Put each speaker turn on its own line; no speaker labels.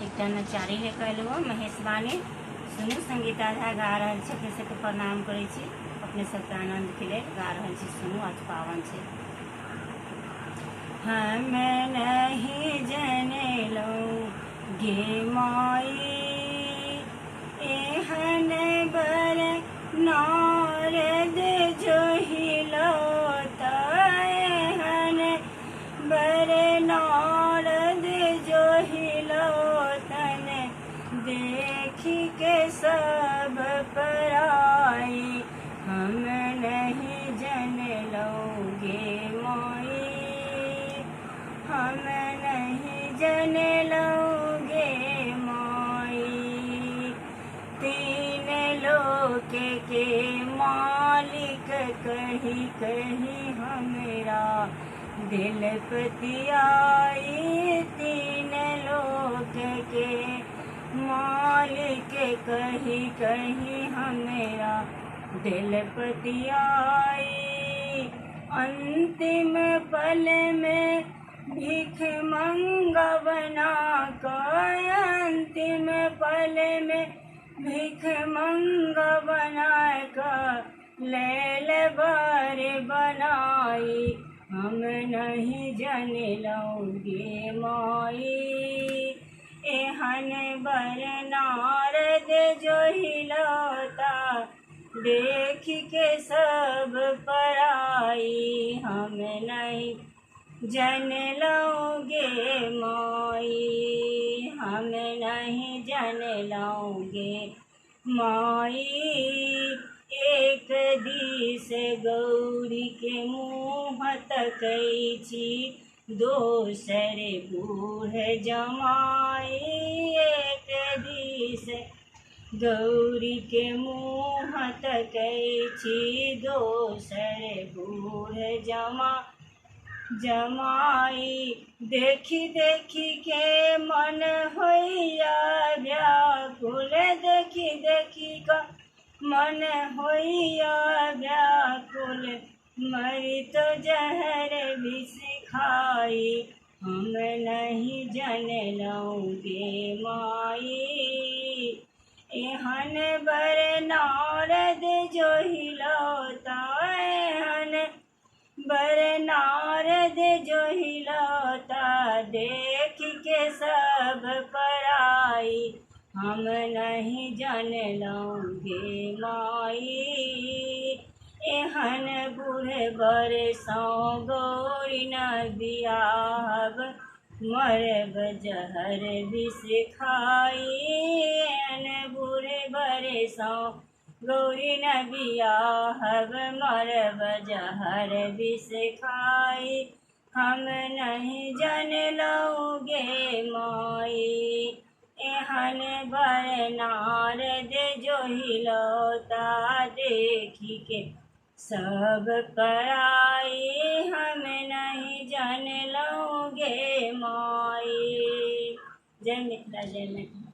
एकटा नचारी ले कहलहुँ हँ, महेशवाणी सुनू। संगीता झा गा रहल छी। अपने सबके प्रणाम करै छी। अपने सबके आनन्दके लेल गा रहल छी। सुनू, आज पावन छै। हम नहीं जनलहुँ गे माई, एहन बर नारद जोहिलो, एहन बर नारद जोहिलो, तन देखी के सब पराई। हम नहीं जनलहुँ गे माई, हम नहीं जनलहुँ गे माई। तीन लोक के मालिक कही कही हमरा दिल पतियाई। तीन लोक के मालिक कही कही हमरा दिल पतियाई। अंतिम पल में भीख मंगा बना कर, अंतिम पल में भीख मंगा बना कर लेल बर बनाई। हम नहीं जनलहुँ गे माई, एहन बर नारद जोहिलता, देख के सब पराई। हम नहीं जनलहुँ गे माई, हम नहीं जनलहुँ गे माई। एक दिस गौरी के मुँह तकै छी, दोसर बूढ़ जमाई। एक दिस गौरी के मुँह तकै छी, दोसर बूढ़ जमाई। देखी देखी के मन होइया व्याकुल, देखी देखी का मन होइया व्याकुल, मरी तो जहर विष खाई। हम नहीं जनलहुँ गे माई, एहन बर नारद जोहिलता, एहन बर नारद जोहिलता, देख के सब पराई। हम नहीं जनलहुँ गे माई, एहन बूढ़ बर सँ गौरी न बियाहब, मरब जहर विष खाई। एहन बूढ़ बर सँ गौरी न बियाहब, मरब जहर विष खाई। हम नहीं जनलहुँ गे माई, एहन बर नारद जोहिलता, देखी के सब पराई। हम नहीं जनलहुँ गे माई। जय मिथिला, जय मिथिला।